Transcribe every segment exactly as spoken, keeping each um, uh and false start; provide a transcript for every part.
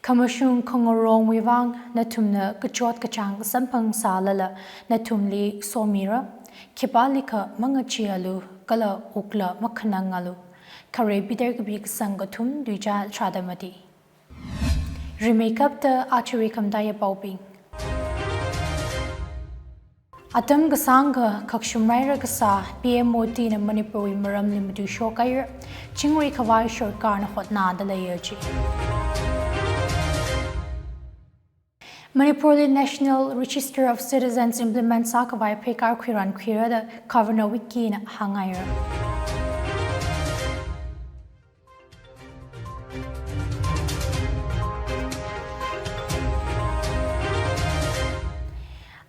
Khamashung khangarongwui vang nathumna kachot kachāng samphang sālala nathumli somira, khipālikha mangacheealu kala wukla makhanangalu. Khare Peter kapi kasang kathum tuicha tharāda mati. Rimeikapta ajawui khamataiya paobing. Atam kasāngkha khak shumraira kasā P M Modina Manipurwui maramli matuishok haira, chingri khavai sorkarna hotnāda leiya ji. Manipurli National Register of Citizens implement sākhavai pheikar khuirān khuira da Governor Wikina hānghaira.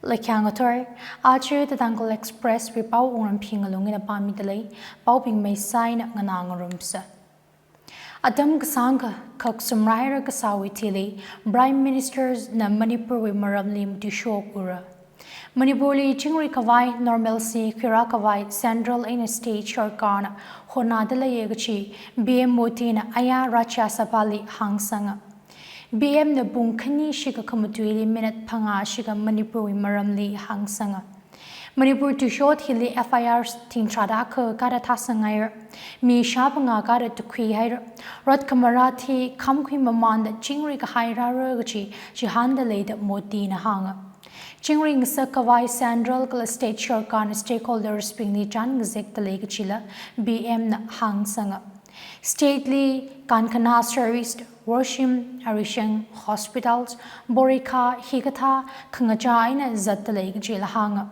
Laikhā ngathor, aja The Tangkhul Express wui pao wungram phi ngalung eina pāmida lei, paobing meisaina nganā ngarumsa. Atam kasāngkha khak shumraira kasāwui thili Prime Minister na Manipurwui maramli matuishok ura. Manipurli chingri khavai normalcy khuirā khavai Central eina State sorkarna hotnāda leiya kachi P M Modina aya Rajya Sabhali hāngsanga. P M na pung khani shikha khamatuili minute phangā shikha Manipurwui maramli hāngsanga. Manipur tuishot hili F I R thing tharāda akha kada thāsanghaira. Mi shāphangā kada tukhuihaira. Rot khamara thi khamkhui mamanda chingri kahai rāra kachi chihānda lei da Modina hānga. Chingri ngasak khavai Central kala State sorkarna stakeholders bingli chān ngazekda lei kachila P M na hāngsanga. State li kankhana service, washroom, arishang, hospitals, porikha hikathā khangachā eina zatda lei kachila hānga.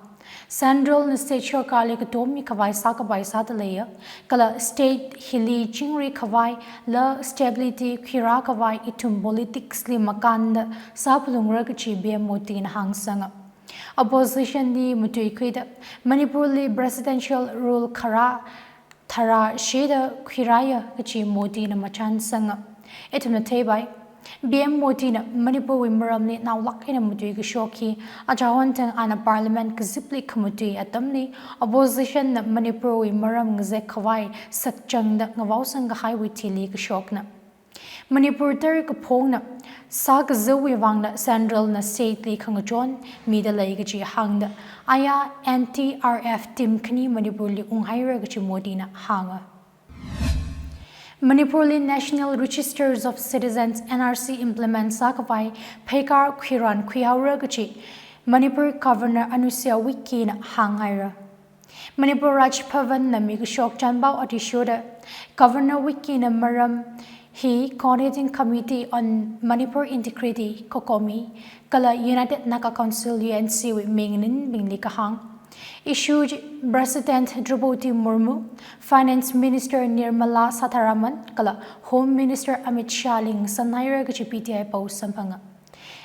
Central na State sorkarli katommi khavai sākapai sāda leiya, kala State hili chingri khavai la stability khuirā khavai ithum politics li makānda sāphalungra kachi P M Modina hāngsanga. Opposition li matuikhuida Manipurli presidential rule kharā tharā shida khuirāya kachi Modina machānsanga. Ithumna theipai, P M Modina Manipurwui maramli naolāk eina matuikashok hi achahon thang ana Parliament kazipli khamatui atamli opposition na Manipurwui maram ngazek khavai sakchangda ngavaosang kahaiwui thili kashokna. Manipur tara kaphongna sākazāwui vangna Central na State li khangachon mida lei kachi hāngda, aya N D R F team khani Manipurli unghaira kachi Modina hānga. Manipurli National Registers of Citizens, N R C implement sākhavai pheikar khuirān khuihaora kachi Manipur Governor Anusuiya Uikey na hānghaira. Manipur Raj Bhavan na mikashok chānpao athishurda, Governor Uikey na maram hi Coordinating Committee on Manipur Integrity, COCOMI, kala United Naga Council, U N C, wui minganinbingli kahāng. Issue chi President Droupadi Murmu, Finance Minister Nirmala Sitharaman, kala Home Minister Amit Shah li ngasanhaira kachi P T I pao samphanga.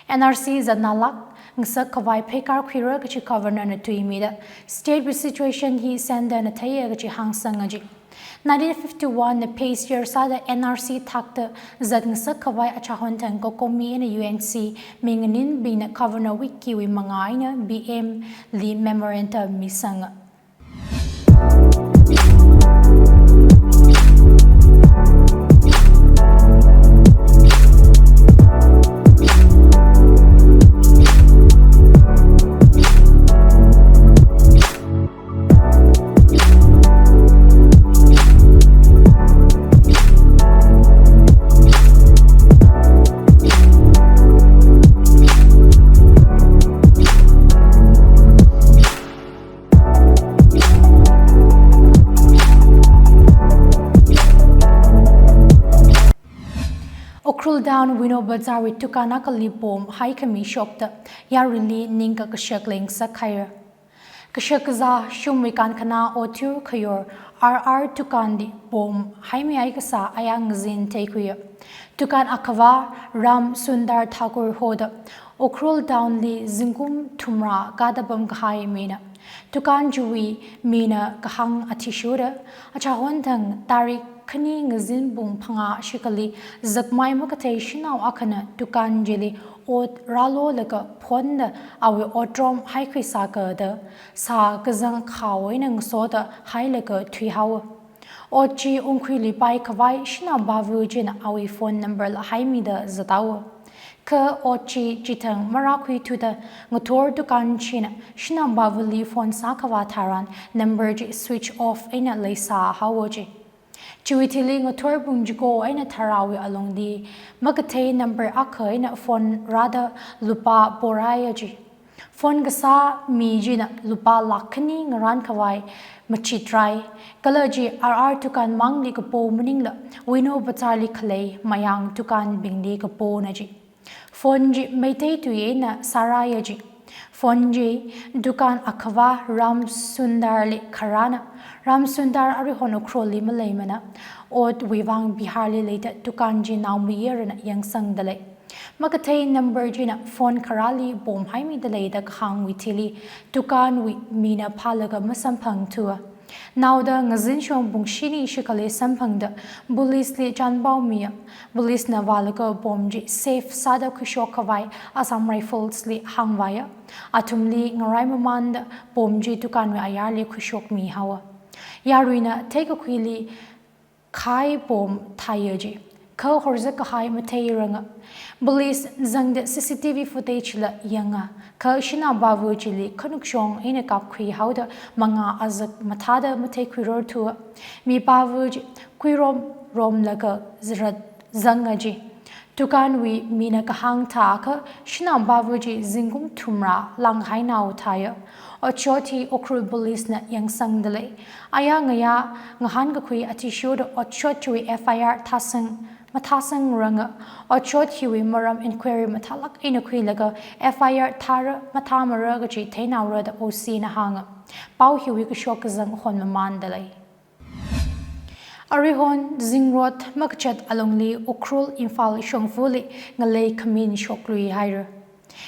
N R C zatnalāk ngasak khavai pheikar khuira kachi Governor na tuimida, state wui situation hi centre na theiya kachi hāngsanga ji. Nineteen fifty-one na base year sāda N R C thakta zat ngasak khavai achahon thang COCOMI eina U N C minganinbingna Governor Uikey wui mangā eina P M li memorandum misanga. Ukhrul Town Wino Bazar wui dukan akhali bomb haikhami shokta yaruili ningkakashak leingasak haira. Kashak kazā shumwui kankhana Othur Khayor R R dukanli bomb haimihai kasā aya ngazin theikhuiya. Dukan akhava Ram Sundar Thakur hoda Ukhrul Town li zingkum thumrā kada pamkahai mina. Dukan chiwui mina kahāng athishurda, achahon thang tarik khani ngazin pung phangā shikhali zakmai makathei shanao akhana dukan chili ot rālolaga phonda awui otrom haikhuisākada, sā kazang khao eina ngasoda hailaga thuihaowa. Ot chi ungkhuiluipai khavai shanao bava china awui phone number la haimida zathaowa. Kha ot chi chithang marākhuithuda ngathor dukan china Shinambavali phone sākhavā tharan number chi switch off eina leisā haowa ji. Chiwui thili ngathor pung chiko eina tharāwui alungli makathei number akha eina phone rāda lupā porāya ji. Phone kasā mi china lupā lakh khani ngarānkhavai machitrai, kala chi R R dukan mangli kapo maningla Wino Bazar li khalei mayang dukanbingli kapona ji. Phone chi Meitei tui eina sārāya ji. Phone chi dukan akhavā Ramsundar li kharāna. Ramsundar arihon Ukhrul li maleimana. Otwui vang Bihar li leida dukan chi naomayarana yangsangda lei. Makathei number china phone kharāli pomhaimida lei da kahāngwui thili dukanwui mina phālaga masamphangthua. Naoda ngazin shong pung shini shikhali samphangda police li chānpao miya. Police na vālaga bomb chi safe sāda khuishok khavai Assam Rifles li hāngvāya. Athumli ngarai mamanda bomb chi dukanwui ayarli khuishokmi haowa. Yaruina theikakhuili khai bomb thāya ji. Kha horzak kahai matheiranga. Police zangda C C T V footage la yanga. Kha Shinambava chili khanuk shong eina kapkhui haoda mangā azak mathāda matheikhuirarthua. Mipāva chi kuirom romlaga zarat zanga ji. Dukanwui mina kahāng thākha Shinambava chi zingkum thumrā langhainao thāya. Otshot hi Ukhrul Police na yangsangda lei. Aya ngayā ngahānkakhui athishurda otshot chiwui F I R thāsang mathāsangranga. Otshot hiwui maram inquiry mathālāk eina khuilaga F I R thāra mathāmara kaji theinaora da O C na hānga. Pao hiwui kashok kazang honmamanda lei. Arihon zingrot makachat alungli Ukhrul Imphal shongfali ngalei khamin shoklui haira.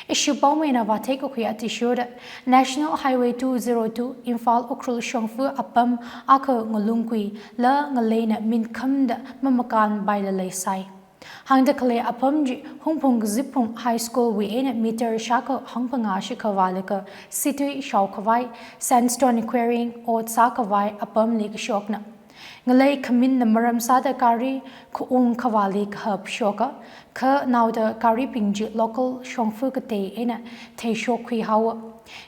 Ishi paomeina vātheikakhui athishurda National Highway two zero two Imphal Ukhrul shongfa apam akha ngalungkuila ngaleina minkhamda mamakānpaila leisai. Hāngda khalei apam chi Hungpung Kazip Phung High School wui eina meter shākha hangphangā shikha vālaga situi shaokhavai sandstone quarrying ot sākhavai apamli kashokna. Ngalei khaminna maram sāda gari khaung khavāli kahap shoka, kha naoda garibing chi local shongfa katei eina theishokkhui haowa.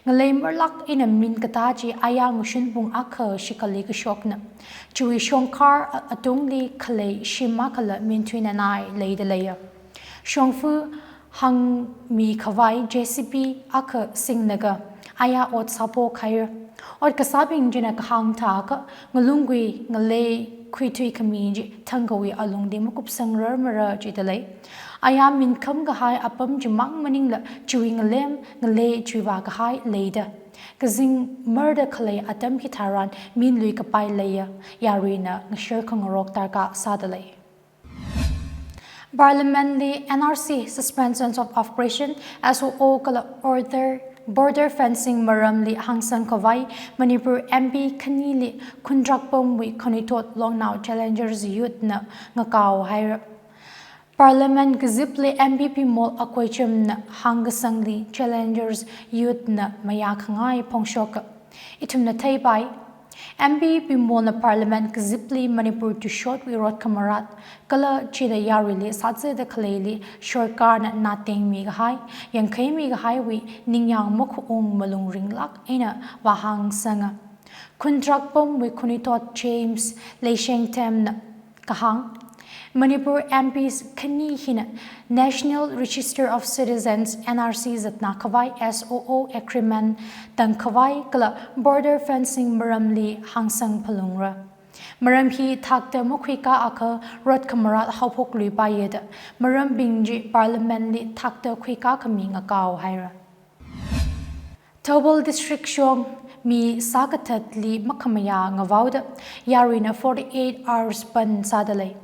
Ngalei marlāk eina min katā chi aya ngashun pung akha shikhali kashokna. Chiwui shongkhar a-, atungli khalei shim akhala minthuinanai leida leiya. Shongfa hāngmi khavai J C B akha singlaga aya ot sāphok haira. Ot kasābing china kahāng thākha ngalungkui ngalei khuithui khami chi thangkhawui alungli makupsangrarmara jida lei. Aya minkham kahai apam chimang maningla chiwui ngalem ngalei chiwui vākahai leida. Kazing marda khalei atam hitharan minlui kapai leiya, yaruina ngashir khangarok darkar sāda lei. Parliament li N R C, Suspension of Operation, S O O kala order, border fencing maramli hāngsang khavai Manipur M P khanili Khundrakpamwui khanuithot longnao Challengers Youth na ngakao haira. Parliament kazipli M P Bimol Akoichamna hāngkasangli Challengers Youth na mayā khangai phongshoka. Ithumna theipai, M P Bimolna Parliament kazipli Manipur tushotwui rot khamarat, kala chida yaruili sāzada khaleili sorkarna natengmi kahai, yangkheimi kahaiwui ningyāng makhaung malung ringlāk eina vāhāngsanga. Khundrakpamwui khanuithot James Leishengthemna kahāng, Manipur M Ps khani hina National Register of Citizens, N R C zatna khavai S O O agreement tang khavai kala border fencing maramli hāngsang phalungra. Maram hi thakta makhuikā akha rot khamarat haophok luipaiya da marambing chi Parliament li thakta khuikā khami ngakao haira. Thoubal District shong mi sākathatli makhamayā ngavaoda yaruina forty-eight hours ban sāda lei.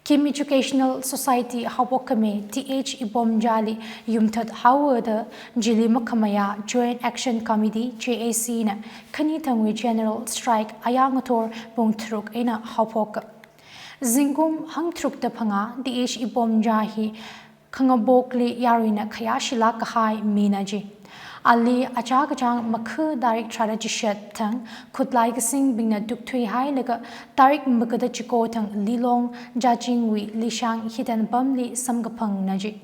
Kim Educational Society haophok khami T H Ibomjali yumthat haowa da chili makhamayā Joint Action Committee, J A C na khani thangwui general strike aya ngathor pung tharuk eina haophoka. Zingkum hangtharukda phangā T H Ibomja hi Khangabokli yaruina khayāshilāk kahai mina ji. Ali achā kachāng makha tarik tharāda chishat thang khutlai kasingbingna tukthuihailaga tarik makada chiko thang Lilong Jachingwui Lishang hitan pamli samkaphangna ji.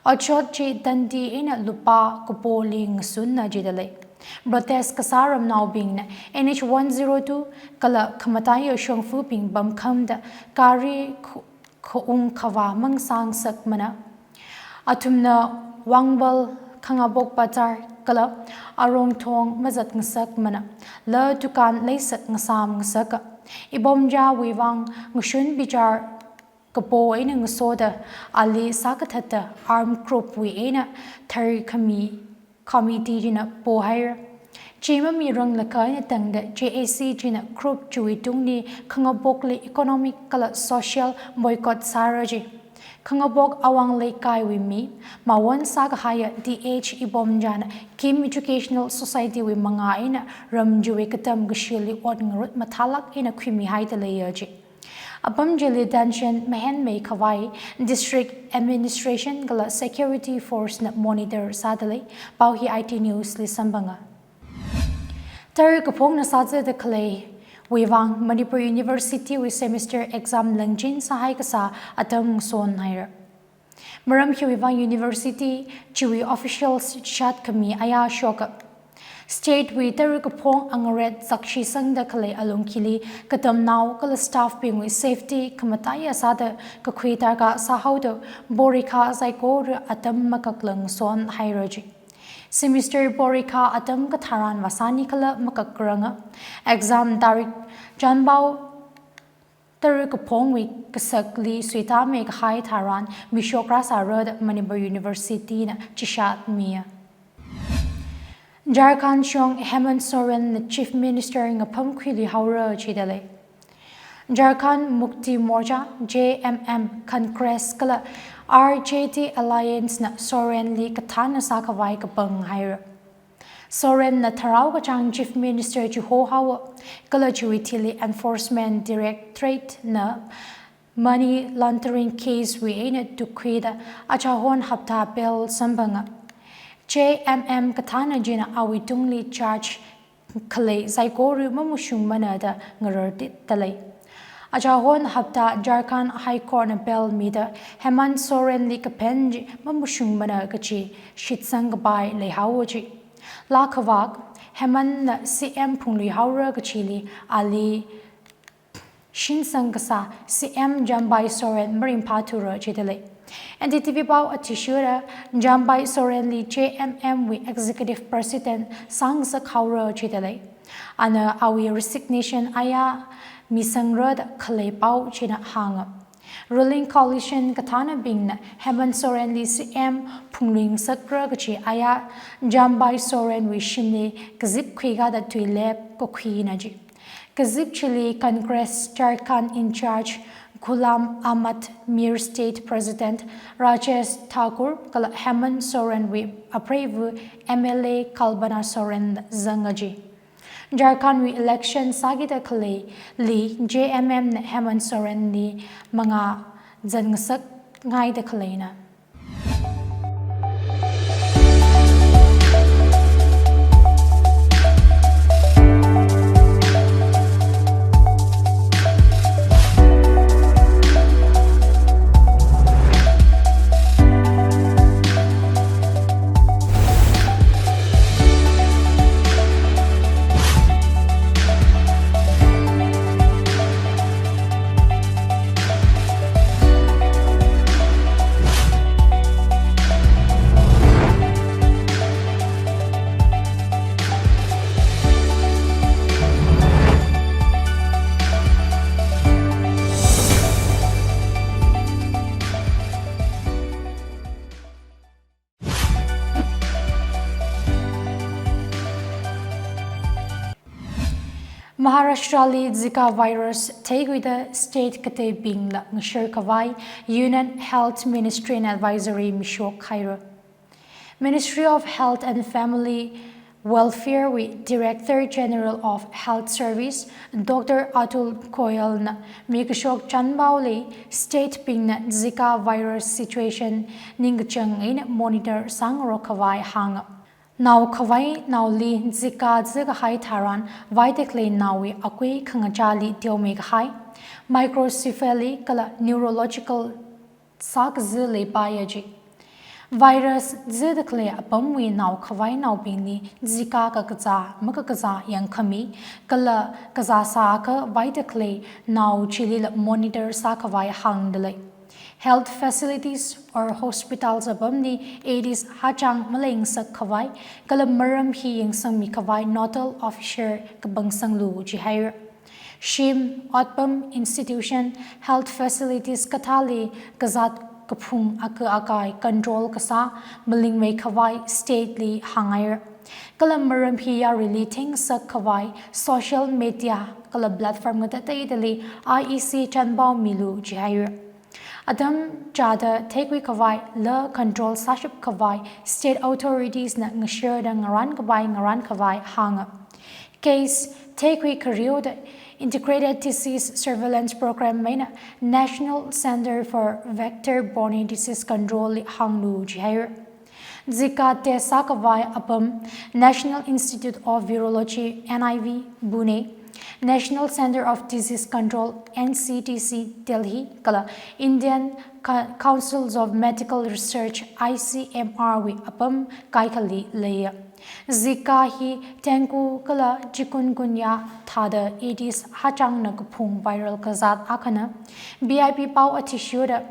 Otshot chi tandi eina lupā kapoli ngasunna jidalei. Protest kasā ramnaobingna N H one zero two kala khamataiya shongfabing pamkhamda gari khu-, khaung khavā mangasā ngasakmana. Athumna Wangpal, Khangabok Bazar kala Arongthong mazat ngasakmana. La dukan leisak ngasam ngasaka. Ibomjawui vang ngashun bichar kapo eina ngasoda ali sākathatda armed group wui eina thar khami committee china pohaira. Chi mamiranglakha eina tangda J A C china group chiwui tungli Khangabokli economic kala social boycott sāra ji. Khangabok Awang Leikaiwui mi, mawon sākahaiya D H Ibomjana Kim Educational Society wui manga eina ram chiwui katam kashili ot ngarut mathālāk eina khuimihaida leiya ji. Apam chili tension mahenmei khavai District Administration kala Security Force na monitor sādalei. Pao hi I T News li samphanga. Tara kaphongna sāzada khaleiwui vang Manipur University wui semester exam langchin sāhai kasā atam ngasonhaira. Maram hiwui vang university chiwui officials shat khami aya shoka. State wui tara kaphong angaret zakshi sangda khalei alungkhili katamnao kala staff bingwui safety khamataiya sāda kakhui darkar sāhaoda porikha saikora atam makaklang sonhaira ji. Semester porikha atam katharan vāsāni khala makakranga. Exam tarik chanpao tara kaphongwui kasakli suitāmei kahai tharan mishok rāsāra da Manipur University na chishat miya. Jharkhand shong Hemant Soren na Chief Minister ngaphamkhuiluihaora jidalei. Jharkhand Mukti Morcha, J M M, Congress kala R J D Alliance na Sorenli kathānna sākhavai kapanghaira. Soren na tharao kachāng Chief Minister chihohaowa, kala chiwui thili Enforcement Directorate na money laundering case wui eina tukkhuida achahon hapta bail samphanga. J M M kathānna china awui tungli charge khalei saikora mamashungmana da ngarartitdalei. Achahon hapta Jharkhand High Court na bail mida Hemant Sorenli kaphen chi mamashungmana kachi shitsang kapai leihaowa ji. Laa khavak, Hemant na C M phungluihaora kachili ali shinsang kasā C M Jambai Soren maringphāthura jidalei. N D T V pao athishurda Jambai Sorenli J M M wui Executive President sāngasakhaora jidalei. Ana awui resignation aya misangra da khalei pao china hānga. Ruling coalition kathānnabingna Hemant Sorenli C M phungluingasakra kachi aya Jambai Sorenwui shimli kazip khuikada tuilep kakhuina ji. Kazip chili Congress Jharkhand in-charge Ghulam Ahmad Mir, State President Rajesh Thakur kala Hemant Sorenwui apreiva M L A Kalpana Soren zanga ji. Jharkhandwui election sākida khaleili J M M na Hemant Sorenli manga zanngasakngaida khaleina. Maharashtra li Zika virus theikhuida state kateibingla ngashar khavai Union Health Ministry na advisory mishokhaira. Ministry of Health and Family Welfare wui Director General of Health Service, Doctor Atul Goel na mikashok chanpaoli state bingna Zika virus situation ningkachāng eina monitor sāngarok khavai hānga. Nao khavai naoli Zika zikahai tharan vaida khalei naowui akui khangachāli teomei kahai, microcephaly kala neurological sākazi leipaiya ji. Virus zida khalei apamwui nao khavai naobingli Zika kakazā makakazā yangkhami, kala kazā sākhavai da khalei nao chilila monitor sākhavai hāngdalei. Health facilities or hospitals apamli Aedes hachang maleingasak khavai, kala maram hi yangsangmi khavai nodal officer kapangsanglu jihaira. Shim, otpam, institution, health facilities kathāli kazāt kaphung aka akai control kasā malingmei khavai state li hāngngaira. Kala maram hi yarili theingasak khavai social media kala platform ngatateidali I E C chanpao milu jihaira. Atam chāda theikhui khavai la control sāshap khavai state authorities na ngashirda ngaran khavai ngaran khavai hānga. Case theikhui khareoda Integrated Disease Surveillance Program eina National Center for Vector Borne Disease Control li hānglu jihaira. Zika test sākhavai apam National Institute of Virology, N I V, Pune, National Center of Disease Control, N C D C, Delhi, kala Indian Ca-, Councils of Medical Research, I C M R wui apam kaikhali leiya. Zika hi dengue kala chikungunya thāda Aedes hachangna kaphung viral kazāt akhana. V I P pao athishurda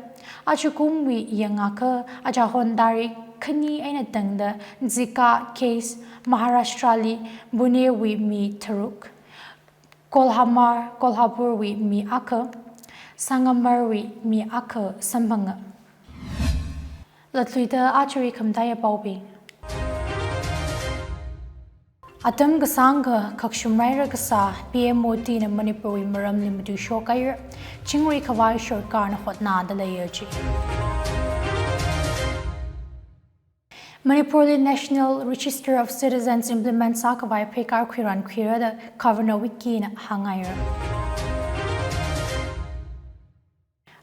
achukumwui yangakha achahon tarik khani eina tangda Zika case Maharashtra li Pune wui mi tharuk, Kolhamar, Kolhapur wui mi akha, Sangamar wui mi akha samphanga. Latluida achari khamataiya paobing. Atam kasāngkha khakshum raira kasā P M Modi na Manipur wui maramli matuishok haira, chingri khavai sorkarna hotnada leiya ji. Manipur li National Register of Citizens implement sākhavai pheikar khuiran khuira da Governor Wiki na hāngngaira.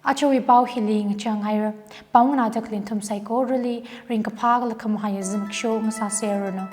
Aruiwui pao hili ngachang haira. Pao nganāda khalei nathum saikorali ringkaphā kala khamahaiya zimiksho ngasāseranu.